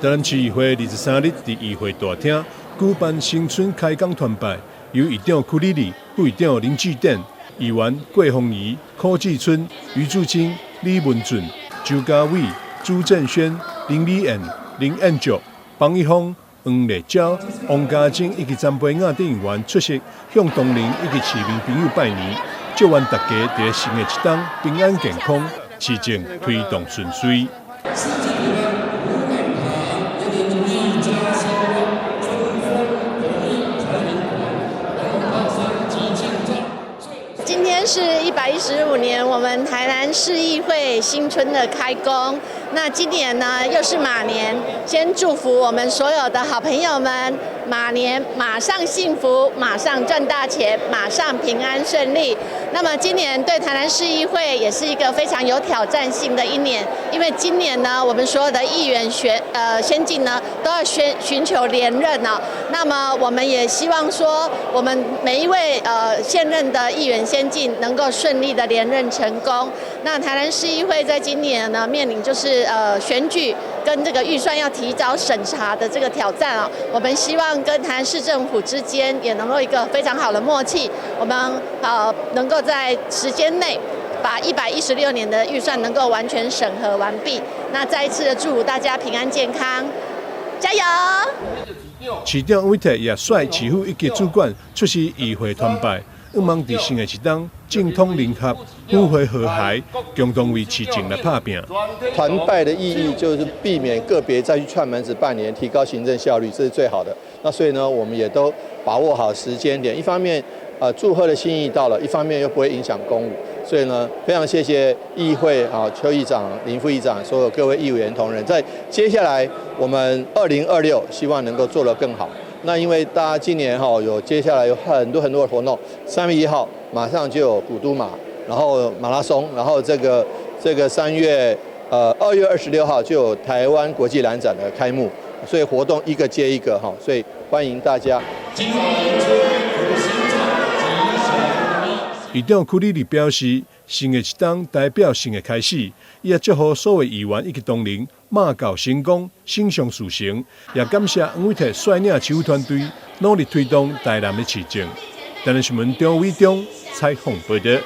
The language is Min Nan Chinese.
台南市議會23日佇議會大廳舉辦新春開工團拜，由議長屈里里、副議長林智典、議員郭鳳儀、柯志春、余柱清、李文俊、周家偉、朱正軒、林美燕、林彦卓、方一峰、黃麗嬌、王家珍以及陳培雅等議員出席，向同仁以及市民朋友拜年，祝願大家佇新的一冬平安健康，市政推動順遂。今天是115年，我們台南市議會新春的開工。那今年呢，又是馬年，先祝福我們所有的好朋友們，馬年馬上幸福，馬上賺大錢，馬上平安順利。那麼今年對台南市議會也是一個非常有挑戰性的一年，因為今年呢，我們所有的議員選先進呢都要尋求連任哦。那麼我們也希望說，我們每一位現任的議員先進能夠順利的連任成功。那台南市議會在今年呢，面臨就是選舉跟這個預算要提早審查的這個挑戰啊，我們希望跟台南市政府之間也能夠一個非常好的默契，我們能夠在時間內把116年的預算能夠完全審核完畢。那再一次的祝福大家平安健康，加油！市長黃偉哲也率市府一級主管出席議會團拜，向望佇新的一冬政通人合、府會和諧，共同為市政來拍拚。團拜的意義就是避免個別再去串門子拜年，提高行政效率，這是最好的。那所以呢，我們也都把握好時間點，一方面祝賀的心意到了，一方面又不會影響公務。所以呢，非常謝謝議會啊，邱議長、林副議長，所有各位議員同仁，在接下來我們2026希望能夠做得更好。那因為大家今年哈有接下來有很多很多的活動，3月1號馬上就有古都馬，然後馬拉松，然後這個3月2月26號就有台灣國際蘭展的開幕，所以活動一個接一個哈，所以歡迎大家。議長屈里里表示，新的一冬代表新的開始，伊也祝福所有議員以及同仁馬到成功，心想事成，也感謝黃偉哲率領市府團隊努力推動台南的市政。台南新聞張偉忠採訪報道。